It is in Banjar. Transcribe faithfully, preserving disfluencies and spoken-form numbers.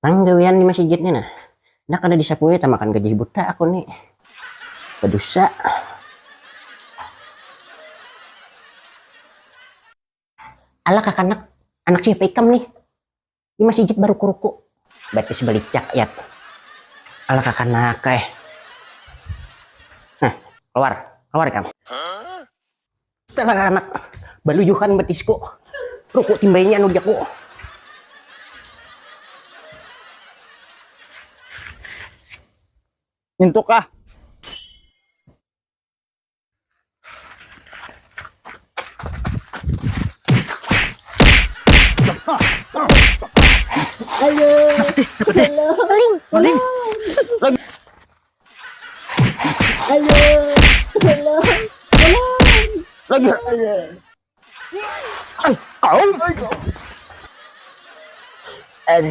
Nang gawian di masjid ni nah. Nak kada disapui tamakan gajih buta aku ni. Badusa. Alah kakanak, anak siapa ikam nih? Di masjid baruku-ruku. Batis balicak yat. Alah kakanak eh. Nah, keluar, keluar ikam. Setelah anak baluyuhan batisku, ruku timbainya anu jaku. Intuk kah? Ayo, Keling, keling. Ayo, tolong, tolong. Lagi. Ayo.